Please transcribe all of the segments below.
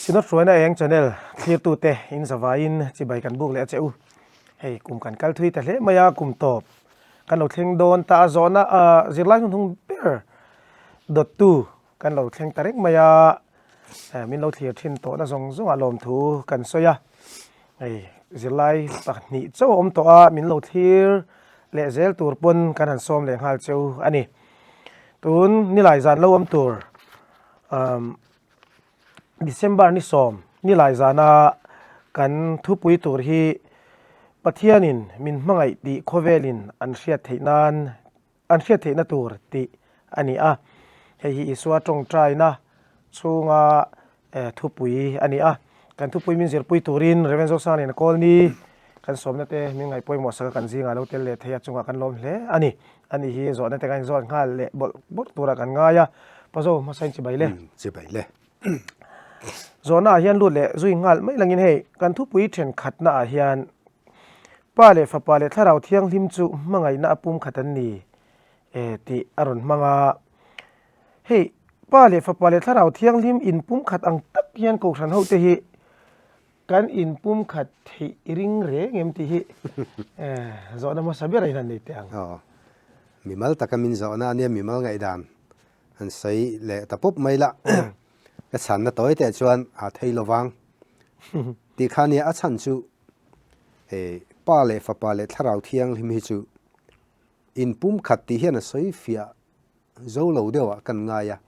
Synod hruaina eng channel thlirtute in zavaiin chibai kan buk leh a che u. Hei kum kan kal thui ta hle mai a, kum tawp kan lo thleng dawn ta a, zawhna zirlai hnunhnung ber dawttu kan lo thleng ta reng mai a, min lo thlir thin tawhna zawng zawngah lawmthu kan sawi a, hei zirlai pahnih chauh a awm tawh a, min lo thlir leh zel tur pawn kan han sawm leh nghal cheu a ni. Tun nilai zan lo awm tur umm December ni sawm nilai zana kan thupui tur hi Pathianin min hmangaih tih khawvelin an hriat theih nan an hriat theihna tur tih a ni a. Hei hi Isua tawngtaina chhunga thupui a ni a. Kan thupui min zirpui turin Rev. Zosangliana Kawlni kan sawmna te min ngaih pawimawh sak a kan zingah lo tel leh thei a chungah kan lawm hle a ni. Ani hi zawhna te kan inzawt nghal leh bawlh bawlh turah kan ngai a. Pazo hmasa in chibai le. Chibai le. Zawhna ah hian lut leh zui nghal mai langin hei kan thupui thenkhatna ah hian Pa leh Fapa leh Thlarau Thianghlim chu hmangaihna a pumkhat an ni e tih a rawn hmang a. Hei Pa leh Fapa leh Thlarau Thianghlim inpumkhat ang tak hian Kohhran hote hi kan inpumkhat theih i ring reng em tih hi zawhna hmasa ber a inhan nei teh ang. Aw, mimal taka min zawhna a nia, mimal ngaihdan an sawi leh ta pawp mai la. Ka chhanna tawi teh chuan a thei lovang tih kha nia, a chhan chu Pa leh Fapa leh Thlarau Thianghlim hi chu inpumkhat tih hian a sawi fiah zo lo deuhah kan ngai a,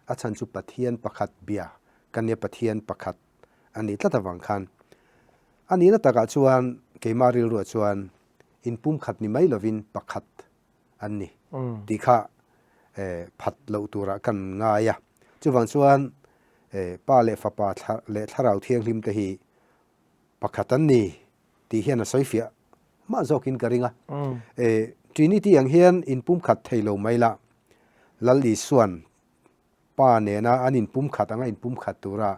a chhan chu Pathian pakhat bia kan nia Pathian pakhat a nih tlat avang khan a nihna takah chuan keimah rilruah chuan inpumkhat ni mai lovin pakhat an ni tih kha phat loh turah kan ngai a. Chuvang chuan Pa leh Fapa leh Thlarau Thianghlim te hi pakhat an ni tih hian a sawi fiah mah zawkin ka ring a. Trinity ang hian inpumkhat thei lo mai la, Lal Isuan Pa nena an inpumkhat anga inpumkhat tura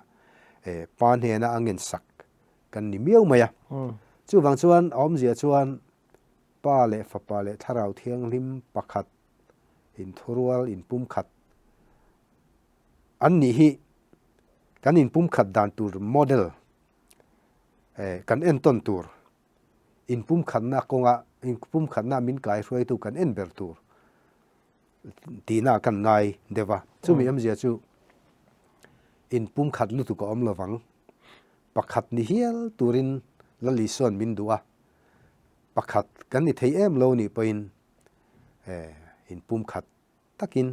Pa hnena a ngensak kan ni miau mai a. Chuvang chuan a awmzia chuan Pa leh Fapa leh Thlarau Thianghlim pakhat inthurual inpumkhat an nih hi kan inpumkhat dan tur model kan entawn tur inpumkhatna kawnga inpumkhatna min kaihruaitu kan en ber tur tihna kan ngai deuh a. Chumi awmzia chu inpumkhat lutuk a awm lovang pakhat ni hial turin Lal Isua'n min duh a, pakhat kan ni thei em lo nih pawhin inpumkhat takin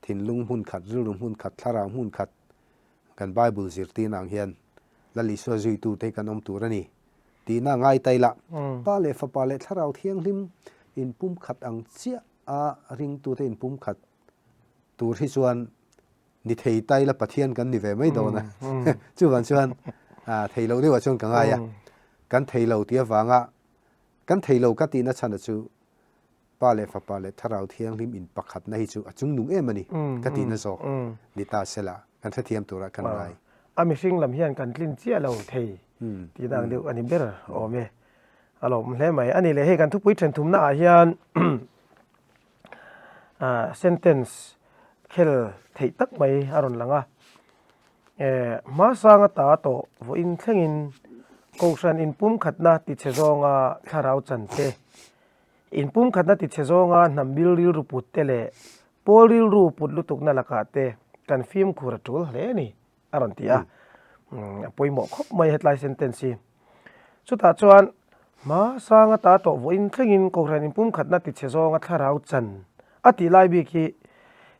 thinlung hmun khat, rilru hmun khat, thlarau hmun khat kan Bible zirtirna ang hian Lal Isua zuitute hi kan awm tur a ni tihna ngai ta ila, Pa leh Fapa leh Thlarau Thianghlim inpumkhat ang chiah a ringtute inpumkhat tur hi chuan ni thei ta ila Pathian kan ni ve mai dawn a. Chuvang chuan thei loh deuhah chuan ka ngai a, kan thei lo tih avanga kan thei lo ka tihna chhana chu Pa leh Fapa leh Thlarau Thianghlim in pakhatna hi chu a chungnung em a ni ka tihna zawk ni ta sela kan hrethiam turah kan ngai. A mihring lam hian kan tlin chiah lo thei tihna ang deuh a ni ber awm e. A lawm hle mai. A nih leh hei kan thupui then thumna ah hian sentence khel theih tak mai a rawn lang a. Hmasanga ta tawh vawiin thlengin Kohhran inpumkhatna tichhe zawnga thlarau chan te Inpumkhatna tichhe zawnga hnam bil rilru put te leh pawl rilru put lutukna lakah te kan fimkhur a tul hle a ni, a rawn ti a. A pawimawh khawp mai hetlai sentence hi. Chutah chuan hma sang ata tawh vawiin thlengin Kohhran inpumkhatna tichhe zawnga thlarau chan a tih lai bik hi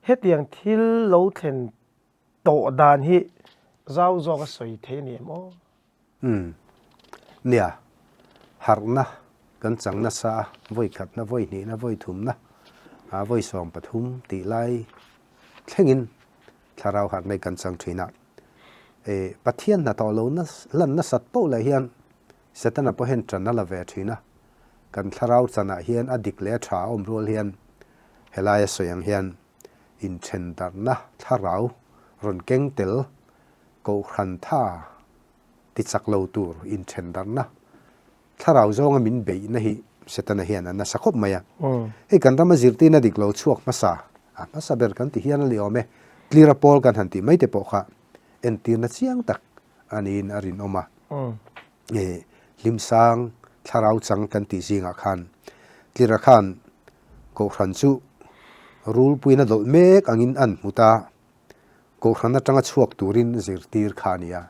hetiang thil lo thlen tawh dan hi zau zawk a sawi thei a ni em aw? Umm. Nia, harhna kan chang nasa a, vawi khatna, vawi hnihna, vawi thumna, a vawi 13 tih lai thlengin thlarau harhna hi kan chang thin a. E, Pathian hnathawh lo lan nasat poh leh hian Setana pawh hian tan a la ve thin a. Kan thlarau chanah hian a dik leh a tha a awm rual hian helaia sawi ang hian inthen darhna thlarau rawn keng tel Kohhran tha ti chak lo tur inthen darhna thlarau zawnga min beihna hi Setana hian a nasa khawp mai a. Hei kan rama zirtirna dik lo chhuak hmasa, a hmasa ber kan ti hian a ni awm e, Tlira pawl kan han tih mai te pawh kha entirna chiang tak a niin a rinawm a. Hlimsang thlarau chang kan tih zingah khan Tlira khan Kohhran chu rulpuiin a dawlh mek angin an hmu ta. Kohhran atanga chhuak turin zirtir kha a ni a.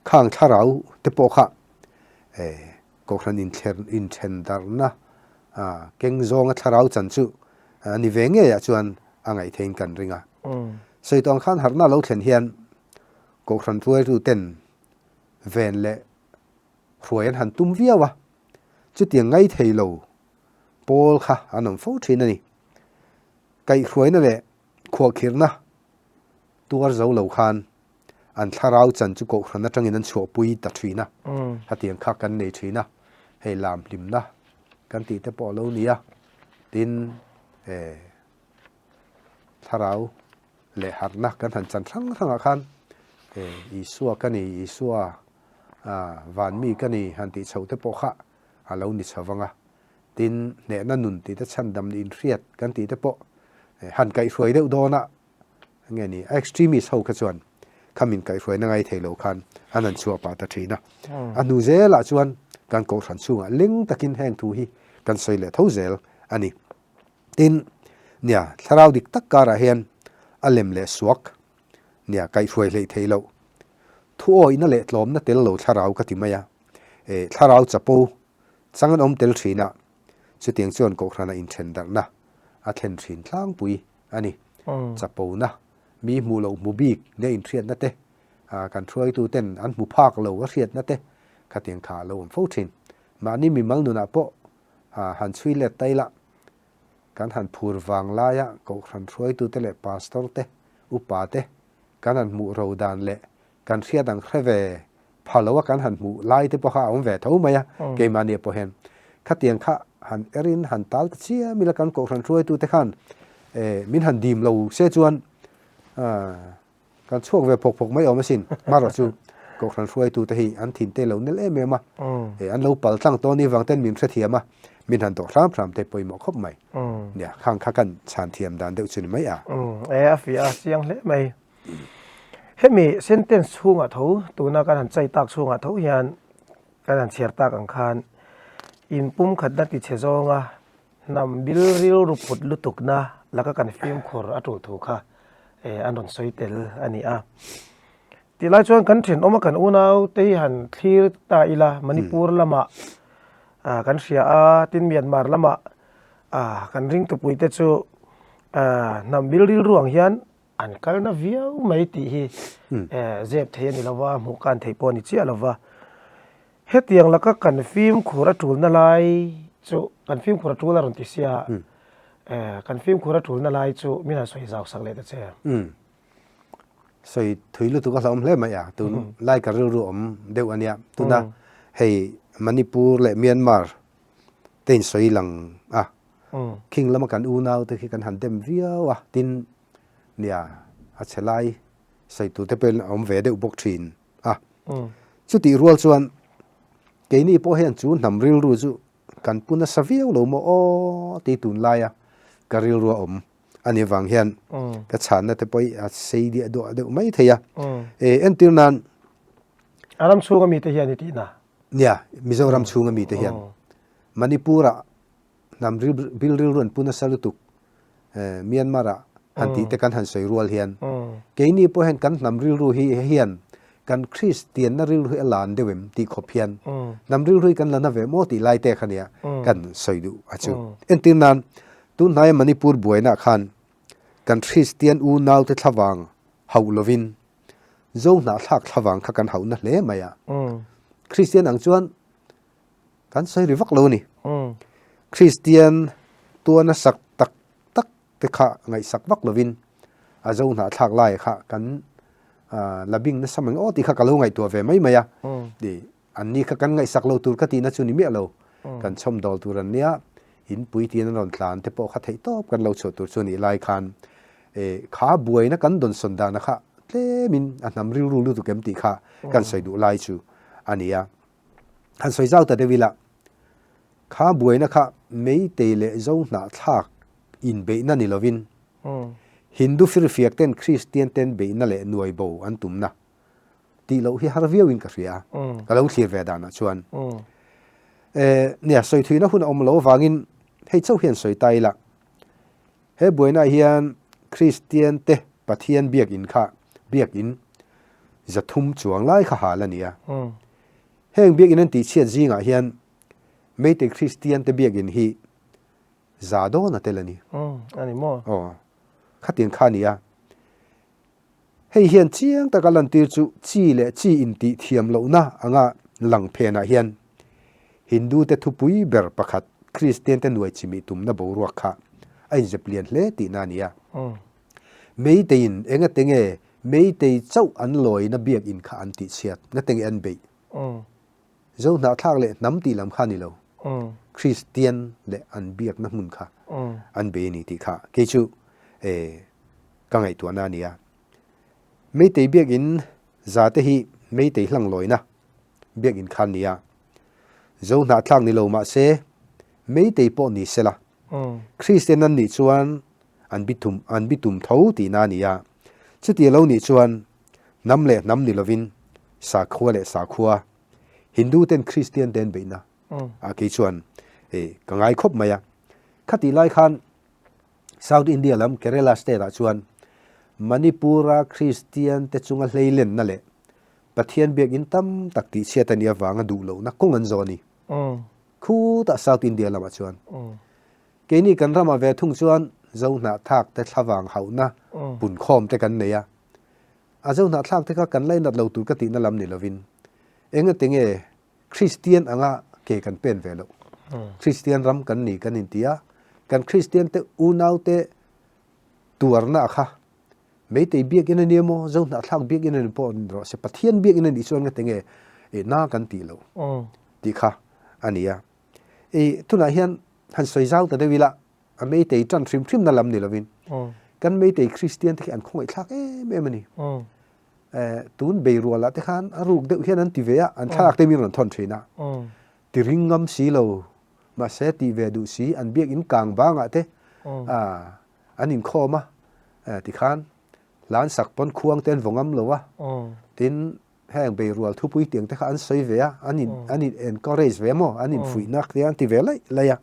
Khang thlarau te pawh kha Kohhran inthen darhna keng zawnga thlarau chan chu a ni ve ngeiah chuan a ngaih theiin kan ring a. Sawi tawh ang khan harhna lo thlen hian Kohhran hruaituten ven leh hruai an han tum viau a, chutiang ngai thei lo pawl kha an awm fo thin a ni. Kaihhruaina leh khuahkhirhna tuar zo lo khan an thlarau chan chu kohhran atangin an chhuahpui ta thin a, hetiang kha kan nei thin a, hei lam hlimna kan tih te pawh a lo ni a, tin eh thlarau leh harhna kan han chan hrang hrangah khan eh Isua ka ni, Isua ah van mi ka ni han tih chhoh te pawh kha a lo ni chho vang a, tin hnehna nun tih te chhandam nih inhriat kan tih te pawh han kaihhruai deuh dawn a nge ni a extremist ho kha chuan khamin kaihhruaina ngai thei lo khan an han chhuah pah ta thin a, a hnu zelah chuan kan kohhran chhungah leng takin heng thu hi kan sawi leh tho zel a ni. Tin, nia, thlarau dik tak karah hian a lem leh suak, nia, kaihhruai hleih theih loh. Thu awihna leh tlawmna tel lo thlarau ka ti mai a, e, thlarau chapo chang an awm tel thin a, chutiang chuan kohhrana inthen darhna a thlen thin tlangpui a ni. Chapona, mi hmuh loh hmu bik nia inhriatna te, kan hruaitu ten an hmu phak lo a hriatna te khatiang kha a lo awm fo thin. Mahni mimal nunah pawh han chhui let ta ila, kan han phur vang laia kohhran hruaitute leh pastor te, upa te kan han hmuh ro dan leh kan hriat ang hre ve pha lo a kan han hmuh lai te pawh kha a awm ve tho mai a, keimahni pawh hian khatiang kha han erin han tal ta chiam ila kan kohhran hruaitute khan min han dim lo se chuan Kan chhuak ve phawk phawk mai awm asin. Hmarawh chu Kohhran hruaitute hi an thin te lo nel em em a, an lo pal tlang tawn i vang ten min hrethiam a, min han dawh hram hram te pawimawh khawp mai. Nia, khang kha kan chhan thiam dan deuh chu ni mai a. E, a fiah a chiang hle mai. Hemi sentence chhungah tho, tuna kan han chai tak chhungah tho hian kan han chhiar tak ang khan inpumkhatna tichhe zawnga Hnam bil rilru phut lutukna laka kan fimkhur a tul thu kha an rawn sawi tel a ni a. Tilai chuan kan thenawma kan unau te hi han thlir ta ila Manipur lamah kan hria a, tin Myanmar lamah kan ringtupui te chu hnam bil rilru ang hian an kalna viau mai tih hi zep thei a ni lova, hmuh kan theih pawh a ni chiah lova. Hetiang laka kan fimkhur a tulna lai chu, kan fimkhur a tul a rawn ti sia, kan fimkhur a tulna lai chu min han sawi zau sak leh ta che. Sawi thui lutuk a hlauhawm hle mai a, tun lai ka rilru awm deuh a nia. Tuna hei Manipur leh Myanmar te in sawi lang a, khing lama kan unau te khi kan han dem viau a, tin nia a chhe lai sawi tur te pawhin a awm ve deuh bawk thin. a. Chutih rual chuan keini pawh hian chu hnam rilru chu kan pu nasa viau lo maw aw tih tunlaia ka rilru a awm a nih avang hian ka chhanna te pawh hi a sei diah duah deuh mai thei a. E entir nan A ram chhunga mite hian i tihna? Nia, Mizoram chhunga mite hian Manipur-ah Hnam bil rilru an pu nasa lutuk Myanmar ah han tih te kan han sawi rual hian keini pawh hian kan hnam rilru hi hian kan Kristian na rilru hi a lan deuh em tih khawp hian hnam rilru hi kan la na ve maw tih lai te kha nia kan sawi duh a chu. Entir nan tun hnaia Manipur buaina khan kan Kristian unau te thlavang hauh lovin Zo hnahthlak thlavang kha kan hauh na hle mai a. Kristian ang chuan Kan sawi ri vak lo a ni. Kristian tuana sak tak tak te kha ngaihsak vak lovin a zo hnahthlak lai kha kan la bing nasa mai aw tih kha ka lo ngaihtuah ve mai mai a. An ni kha kan ngaihsak lo tur ka tihna chu ni miah lo. Kan chhawmdawl tur an nia, in puitiin an rawn tlan te pawh kha theih tawp kan lo chhuah tur chu nih lai khan kha buaina kan dawnsawn dana kha tlemin a hnam rilru lutuk em tih kha kan sawi duh lai chu a ni a. Han sawi zau ta deuh ila, kha buaina kha Meitei leh Zo hnahthlak inbeihna ni lovin Hindu firfiak ten Kristian ten beihna leh nuai bo an tumna. Tih loh hi har viau in ka hria a, ka lo thlir ve danah chuan. Eh, nia, sawi thuina hun a awm lo avangin hei chauh hian sawi ta ila. He buainaah hian Kristian te Pathian biakin kha biakin 300 chuang lai kha hal a ni a. Heng biakin an tihchhiat zingah hian Meitei Kristian te biakin hi za dawn a tel a ni. A ni maw? Aw, khatiang kha a ni a. Hei hian chiang taka lantir chu chi leh chi intih thiam lohna anga lang phenah hian Hindu te thupui ber pakhat Kristian te nuai chimih tumna boruak kha a inzep lian hle tihna a ni a. Meiteiin engate nge Meitei chauh an lawina biakinn kha an tihchhiat? Ngate nge an beih? Zo hnahthlak leh hnam tih lam kha a ni lo. Kristian leh an biakna hmun kha an bei a ni tih kha kei chu ka ngaihtuahna a ni a. Meitei biakinn za te hi Meitei hlanglawina biakinn kha an ni a. Zo hnahthlak ni lo mah se Meitei pawh ni sela Kristian an nih chuan an bitum an bitum tho tihna a ni a. Chuti a lo nih chuan hnam leh hnam ni lovin sakhua leh sakhua, Hindu ten Kristian te an beihna ah kei chuan ka ngai khawp mai a. Khatih lai khan South India lam Kerala state ah chuan Manipur-a Kristian te chunga hleilenna leh Pathian biakinn tam tak tihchhiat a nih avanga duh lohna kawng an zawh a ni. Khutah South India lamah chuan keini kan ramah ve thung chuan Zohnahthlak te thlavang hauhna punkhawm te kan nei a. A Zohnahthlak te kha kan lainat lo tur ka tihna lam ni lovin engati nge Kristian anga ke kan pen ve loh. Kristian ram kan ni kan inti a, kan Kristian te unau te tuarna kha Meitei biakinn a ni emaw, Zohnahthlak biakinn a ni pawh ni rawh se, Pathian biakinn a nih chuan ngate nge na kan tih loh tih kha a ni a. I tunah hian han sawi zau ta deuh ila, a Meitei tan hrim hrim na lam ni lovin kan Meitei Kristian te khi an khawngaihthlak em em a ni. Tun beirualah te khan a ruk deuh hian an ti ve a, an thlalak te min rawn thawn thin a. Ti ring ngam si lo, mahse tih ve duh si, an biakinn kang bangah te an inkhawm a, tikhan hlan sak pawn khuang te an vaw ngam lo a, tin heng beirual thupui tiang te kha an sawi ve a, an in an in encourage ve maw, an infuihna te an ti ve laih laih a,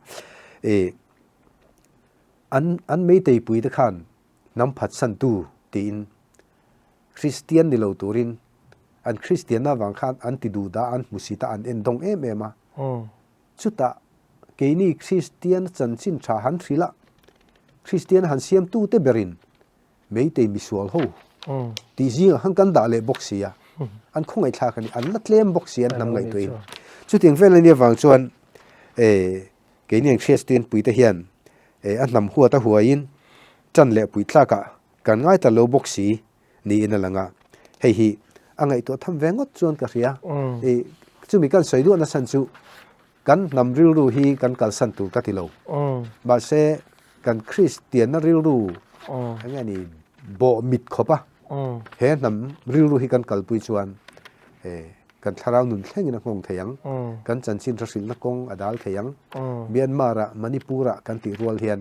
an an meiteipui te khan hnam phatsantu tiin Kristian ni lo turin an Kristianna avang khan an ti duh dah, an hmusit a, an en dawng em em a. Chutah keini Kristian chanchin tha han hrilh a, Kristian han siamtute berin Meitei misual ho tih zingah khan kan dah leh bawk si a, an khawngaihthlak a ni, an la tlem bawk si an hnam ngaihtuahin. Chutiang vel a nih avang chuan keini ang Kristian puite hian a hnam huat a huaiin tan leh puitlakah Kan ngai ta lo bawk si niin a lang a, hei hi a ngaihtuah tham ve ngawt chuan ka hria. I chumi kan sawi duahna chhan chu kan hnam rilru hi kan kalsan tur ka ti lo. Mahse kan Kristianna rilru eng nge ni bawh mit khawp a, he hnam rilru hi kan kalpui chuan kan thlarau nun thlengin a nghawng thei ang, kan chanchin hrilhna kawng a dal thei ang. Myanmar-ah, Manipur-ah kan tih rual hian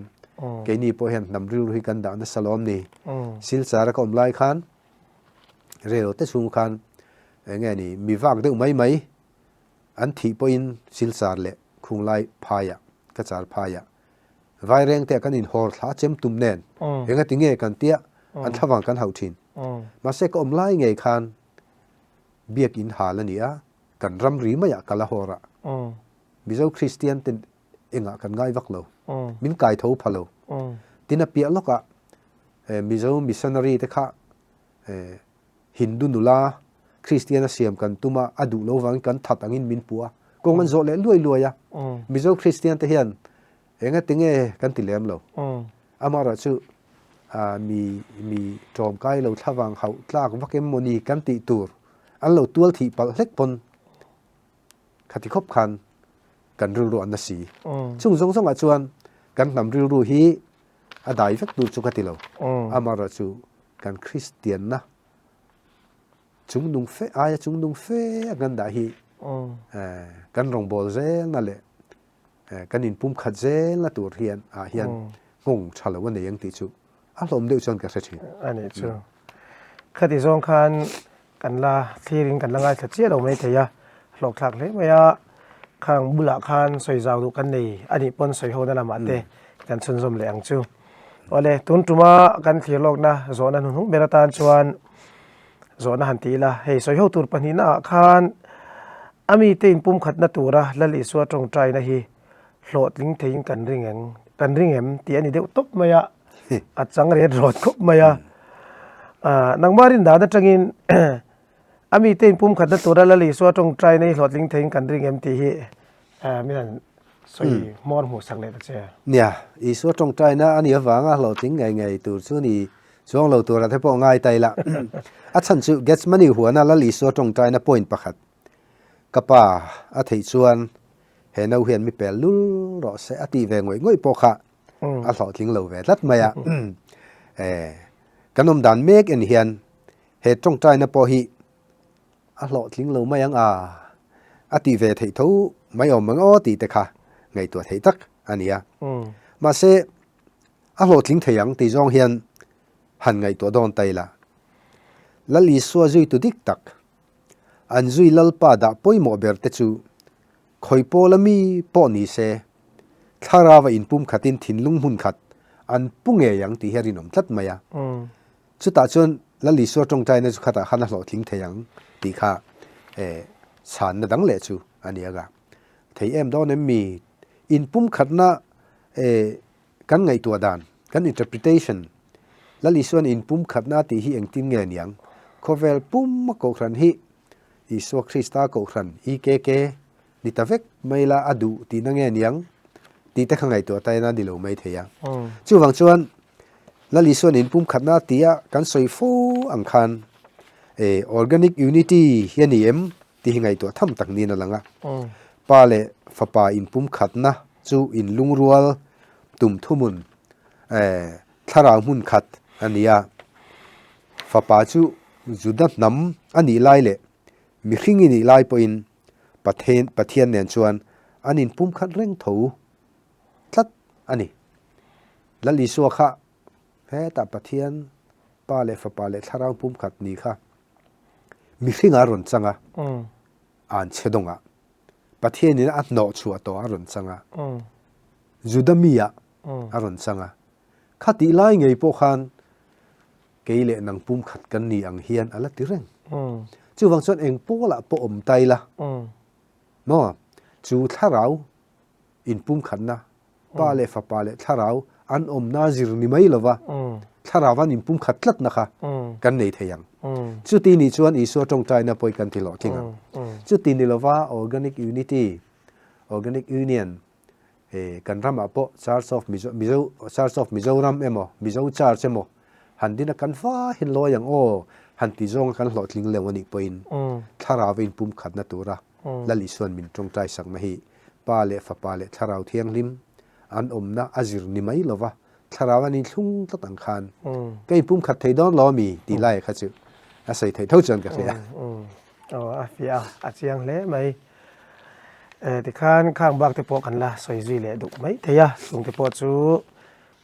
keini pawh hian hnam rilru hi kan dah nasa lawm ni. Silchar-a ka awm lai khan rel te chhung khan eng nge ni mi vak deuh mai mai an thih pawhin Silchar leh Khunglai phaiah, Kachar phaiah Vaireng te kan inhawr thla chem tum nen engati nge kan tia an thlavang kan hauh thin. Mahse ka awm lai ngei khan Biakinn hal a ni a, kan ramri maiah kal a hawr a. Mizo Kristian te engah kan ngai vak lo, min kai tho pha lo. Tin a piah lawkah Mizo missionary te kha Hindu nula Kristian a siam kan tum a, a duh lo vangin kan that angin min puh a, kawng an zawh leh luai luai a. Mizo Kristian te hian Enga tinge kan ti lem lo. Amaherawhchu mi mi ṭawmkai lo thlavang hauh tlak vak em mawni kan tih tur an lo tual thih palh hlek pawn khati khawp khan kan rilru an na si. Chung zawng zawngah chuan kan hnam rilru hi a dai vek tur chu ka ti lo. Amaherawhchu kan Kristianna chungnung fe aia chungnung fe a kan dah hi kan rawngbâwl zelna leh Kan inpum khat zel na tur hian ah hian nghawng tha lo a nei ang tih chu a hlawm deuh chuan ka hre thin. A nih chu. Khati zawng khan Kan la thlirin kan la ngaithla chiah lo maithei a, hlawkthlak hle mai a, khang bulah khan sawi zau duh kan nei a nih pawn sawi hona lamah te kan chhunzawm leh ang chu. Awle, tun tuma kan thlir lawkna zawhna hnuhnung ber atan chuan zawhna han ti ila, hei sawi ho tur pahnihna ah khan a mite inpumkhatna tura Lal Isua tawngtaina hi hlawhtling theiin kan ring eng kan ring em tih a ni deuh tawp mai a, a chang ret rawt khawp mai a. Nangmah rin dan atangin a mite inpumkhatna tura Lal Isua tawngtaina hi hlawhtling theiin kan ring em tih hi min han sawi hmawr hmuh sak leh ta che. Nia, Isua tawngtaina a nih avanga hlawhtling ngei ngei tur chu ni chuang lo tura te pawh ngai ta ila. A chhan chu Gethsemane huana Lal Isua tawngtaina point pakhat ka pa a theih chuan he no hian mi pel lul rawh se a tih ve ngawih ngawih pawh kha a hlawhtling lo ve tlat mai a. Kan awm dan mek en hian he tawngtaina pawh hi a hlawhtling lo mai ang a, a tih ve theih tho mai awm ang aw tih te kha ngaihtuah theih tak a ni a. Mahse a hlawhtling thei ang tih zawng hian han ngaihtuah dawn ta ila. Lal Isua zuitu dik tak, an zui Lalpa dah pawimawh ber te chu Khawi pawla mi pawh ni se, thlarau a inpum khatin thinlung hmun khat an pu ngei ang tih hi a rinawm tlat mai a. Chutah chuan Lal Isua tawngtaina chu khatah khan a hlawhtling thei ang tih kha chhanna dang leh chu a ni anga. Thei em dawn em mi? Inpum khatna kan ngaihtuah dan, kan interpretation, Lal Isua'n inpum khatna tih hi engtin nge niang? Khawvel puma kohhran hi Isua Krista Kohhran, EKK, ni ta vek mai la a duh tihna nge niang tih te kha ngaihtuah ta ina ni lo mai thei a. Chuvang chuan Lal Isua'n inpumkhatna a ti a, kan sawi fo ang khan e organic unity hi a ni em tih hi ngaihtuah tham tak niin a lang a. Pa leh Fapa inpumkhatna chu inlungrual tum thumun e thlarau hmun khat a ni a. Fapa chu Juda hnam a nih lai leh mihring i nih lai pawhin Pathian nen chuan an inpumkhat reng tho tlat a ni. Lal Isua kha hetah Pathian Pa leh Fapa leh Thlarau pumkhat ni kha mihringah a rawn chang a, an chhe dawngah Pathianin a hnawh chhuah tawh a rawn chang a, Juda mi-ah a rawn chang a. Khatih lai ngei pawh khan Kei leh nang pumkhat kan ni ang hian a la ti reng. Chuvang chuan eng pawlah pawh awm ta ila maw? Chu thlarau inpumkhatna, pa leh fapa leh thlarau an awmna zir ni mai lova thlarau an inpumkhat tlatna kha kan nei thei ang. Chuti nih chuan Isua tawngtaina pawh i kan ti hlawhtling ang. Chuti ni lova organic unity, organic union, He kan ramah pawh Church of Mizo Mizo Church of Mizoram emaw Mizo Church emaw han din a kan va hin lawi ang aw han ti zawnga kan hlawhtling leu anih pawhin thlarau a inpum khatna tura Lal Isuan min tawngtai sakna hi Pa leh Fapa leh Thlarau Thianghlim an awmna a zir ni mai lova thlarau an inthlung tlat ang khan ka inpum khat thei dawn lo ami tih lai kha chu a sawi theih tho chuan ka hria. Aw a fiah a, a chiang hle mai. Tikhan khang bak te pawh kan la sawi zui leh duh mai thei a, chung te pawh chu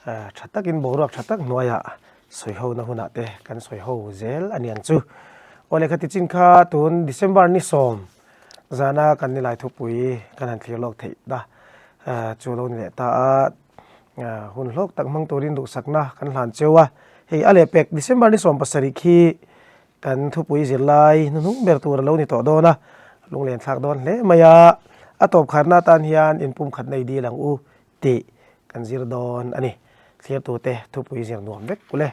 tha takin boruak tha tak hnuaiah sawi ho na hunah te kan sawi ho zel a niang chu. Aw lehkha tichin kha tun December ni sawm zana kan nilai thupui kan han thlir lawk theih ta chu lo ni leh ta a, hun hlawk tak hmang turin duhsakna kan hlan cheu a, hei a lehpek December ni 17 khi Kan thupui zirlai hnuhnung ber tur a lo ni tawh dawn a, lunglen thlak dawn hle mai a, a tawp kharna atan hian inpumkhat nei dil ang u tih kan zir dawn a ni. Thlirtute thupui zir nuam vek ule.